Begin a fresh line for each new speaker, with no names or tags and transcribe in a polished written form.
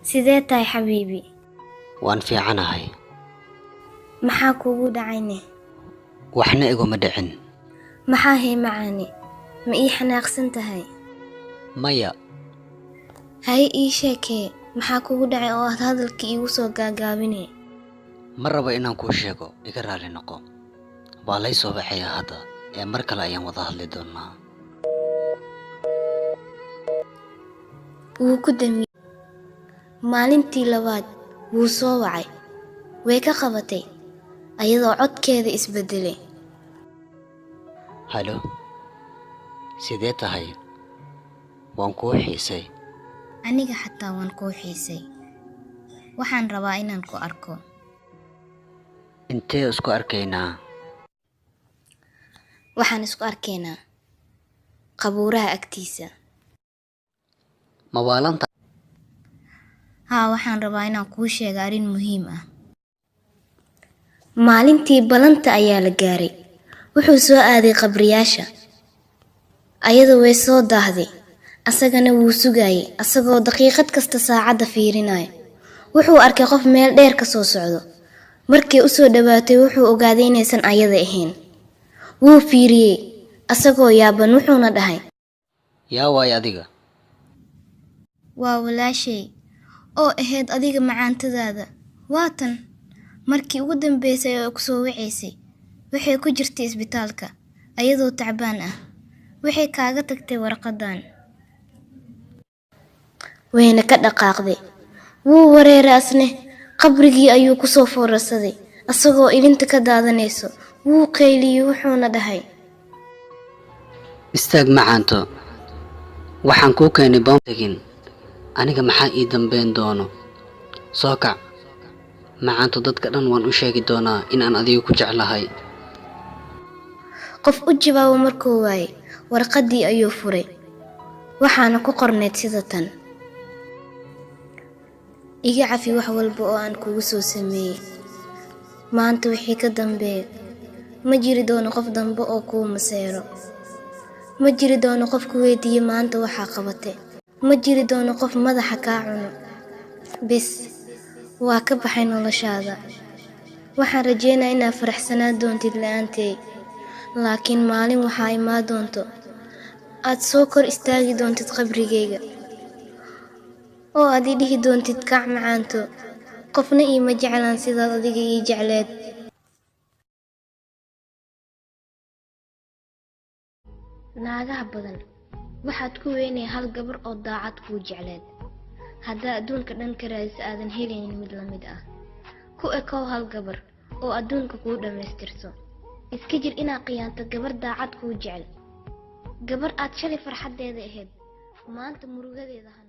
Sidee tahay xabiibi?
Waan fiicanahay.
Maxaa kugu dhacayne?
Waxna iguma dhicin.
Maxaa hee macaane? Ma ii xanaaqsan tahay?
Maya.
Haye ii sheekee, maxaa kugu dhacay oo aad hadalkii iigu soo gaagaabine?
Ma rabo inaan kuu sheego, iga raali noqo. Waa lay soo baxayaa hadda, ee mar kale ayaan wada hadli doonaa.
Wuu ku damiyey. Maalintii labaad wuu soo wacay. Way ka qabatay, ayadoo codkeeda isbedelay.
Halo, sidee tahay? Waan kuu xiisay.
Aniga xataa waan kuu xiisay. Waxaan rabaa inaan ku arko.
Intee isku arkaynaa?
Waxaan isku arkaynaa qabuuraha agtiisa.
Ma waalanta?
Haa, waxaan rabaa inaan kuu sheego arrin muhiim ah. Maalintii ballanta ayaa la gaaray. Wuxuu soo aaday qabriyaasha. Ayadu way soo daahday. Asagana wuu sugayay, asagoo daqiiqad kasta saacadda fiirinaya. Wuxuu arkay qof meel dheer ka soo socdo. Markii u soo dhowaatay wuxuu ogaaday inaysan ayada ahayn. Wuu fiiriyey, asagoo yaaban wuxuuna dhahay,
Yaa waay adiga?
Waa walaashay oo ahayd adiga macaantadaada. Waa tan markii ugu dambeysay oo ku soo wacaysay. Waxay ku jirtay isbitaalka ayadoo tacbaan ah. Waxay kaaga tagtay warqadan. Wayna ka dhaqaaqday. Wuu wareeray asne. Qabrigii ayuu ku soo foorarsaday asagoo ilinta ka daadanayso. Wuu qayliyey wuxuuna dhahay,
Istaag macaanto. Waxaan kuu keenay boom tagin. Aniga maxaa ii dambeyn doono? Soo kac. Macaanto, dadka dhan waan u sheegi doonaa in aan adiga ku jeclahay.
Qof u jawaabo markuu waayay, warqaddii ayuu furay. Waxaana ku qornayd sida tan. Iga cafi wax walba oo aan kugu soo sameeyey. Maanta wixii ka dambeeya, ma jiri doono qof dambe oo kuu maseero. Ma jiri doono qof ku weydiiya maanta waxaa qabatay. Ma jiri doono qof madaxa kaa cuno. Bis, waa ka baxay noloshaada. Waxaan rajeynayaa inaad faraxsanaan doontid la'aantay. Laakiin maalin waxaa imaan doonto aad soo kor istaagi doontid qabrigayga oo aad i dhihi doontid kac macaanto. Qofna iima jeclaan sidaad adiga ii jecleed. Naagaha badan waxaad ku weynay hal gabar oo daacad kuu jecleed. Haddaa adduunka dhan ka raadisa aadan helaynin mid la mid ah. Ku ekow hal gabar oo adduunka kuu dhammaystirto. Iska jir inaad khiyaanto gabar daacad kuu jecel. Gabar aad shalay farxaddeeda ahayd, maanta murugadeeda ha